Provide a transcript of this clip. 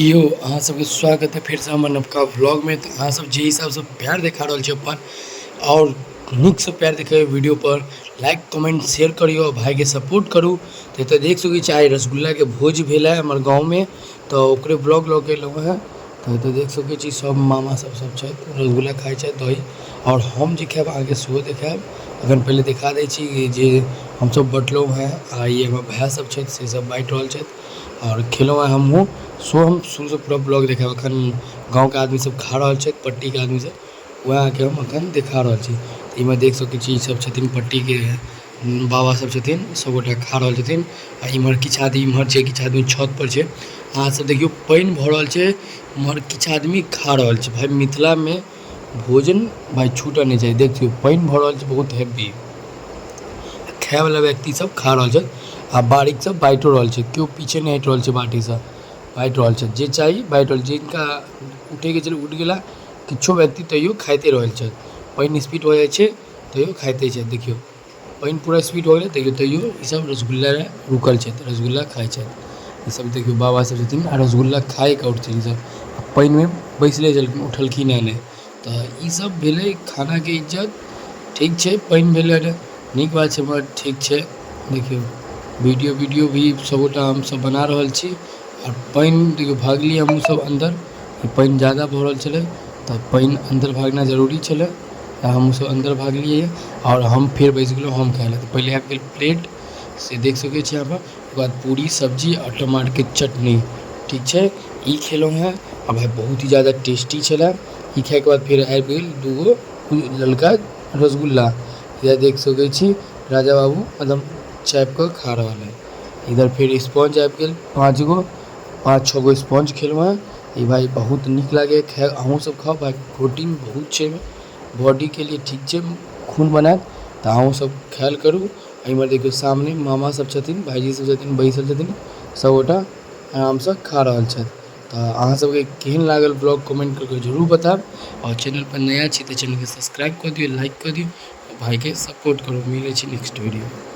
की यौ अहाँ सबके स्वागत है फेरसँ हमर नवका व्लॉगमे। तऽ अहाँ सब जे हिसाबसँ प्यार देखा रहल छी अपन आओर नीकसँ प्यार देखेबै, वीडियोपर लाइक कमेंट शेयर करियौ, भाइके सपोर्ट करू। तऽ एतऽ देख सकै छी, आइ रसगुल्लाके भोज भेल है हमर गाँवमे, तऽ ओकरे ब्लॉग लऽ के एलहुँ हेँ। तऽ एतऽ देख सकै छी, सब मामा सब सब छथि, रसगुल्ला खाइ छथि दही, आओर हम जे खायब अहाँके सेहो देखायब। अखन पहिले देखा दै छी जे हमसब बँटलहुँ हेँ आ ई हमर भाय सब छथि, से सब बाँटि रहल छथि आओर खेलहुँ हेँ हमहूँ। सो हम शुरूसँ पूरा ब्लॉग देखायब। अखन गाँवके आदमी सब खा रहल छथि, पट्टीके आदमी सब, वएह अहाँके हम अखन देखा रहल छी। एहिमे देख सकै छी, ई सब छथिन पट्टीके बाबा सब छथिन, सब गोटा खा रहल छथिन आ इम्हर किछु आदमी इम्हर छै, किछु आदमी छत पर छै। अहाँ सब देखियौ, पानि भऽ रहल छै, उम्हर किछु आदमी खा रहल छै। भाय, मिथिलामे भोजन भाय छूटल नहि चाही। देखियौ, पानि भऽ रहल छै बहुत हेवी, खाय वाला व्यक्ति सब खा रहल छै आ बारीक सब बाँटिओ रहल छै। केओ पीछे नहि हटि रहल छै, बाटीसँ बाँटि रहल छै, जे चाही बाँटि रहल छै। जिनका उठैके छलै उठि गेला, किछो व्यक्ति तैयो खाइते रहल छथि। पानि स्पीड हो जाइ छै तैयो खाइते छथि। देखियौ, पानि पूरा स्पीड हो गेलै, देखियौ, तैयो ईसब रसगुल्ला रुकल छथि, रसगुल्ला खाइ छथि ईसब। देखियौ, बाबा सब छथिन आ रसगुल्ला खाइके उठथिन ईसब आ पानिमे बैसले छलखिन, उठलखिन हँ नहि। तऽ ईसब भेलै खानाके इज्जत। ठीक छै, पानि भेलै रहए, नीक बात छै, मगर ठीक छै। देखियौ, वीडियो वीडियो भी सबगोटा हमसब बना रहल छी आओर पानि देखियौ, भागलियै हमहूँ सब अन्दर। पानि जादा भऽ रहल छलै तऽ पानि अन्दर भागना जरूरी छलै, तऽ हमहूँ सब अन्दर भागलियै आओर हम फेर बैस गेलहुँ हम खाइ लए। तऽ पहिले आबि गेल प्लेट, से देख सकै छी अहाँ। ओकर बाद पूरी, सब्जी आओर टमाटरके चटनी। ठीक छै, ई खेलहुँ हेँ आ भाय बहुत ही जादा टेस्टी छलै। ई खाइके बाद फेर आबि गेल दूगो ललका रसगुल्ला। इधर देख सकै छी, राजा बाबू एकदम चापि कऽ खा रहल है। इधर फेर स्पॉन्ज आबि गेल, पाँच गो, पाँच छओ गो स्पॉन्ज खेलहुँ हेँ। ई भाय बहुत नीक लागैए खाय, अहूँ सब खाउ भाय, प्रोटीन बहुत छै एहिमे, बॉडीके लिए ठीक छै, खून बनायत। तऽ अहूँ सब खायल करू। एहिमे देखियौ, सामने मामा सब छथिन, भायजी सब छथिन, बैसल छथिन, सबगोटा आरामसँ खा रहल छथि। तऽ अहाँ सबके केहन लागल ब्लॉग, कमेंट कऽ के जरूर बतायब आओर चैनल पर नया छी तऽ चैनलके सब्सक्राइब कऽ दियौ, लाइक कऽ दियौ, भायके सपोर्ट करू। मिलै छी नेक्स्ट वीडियोमे।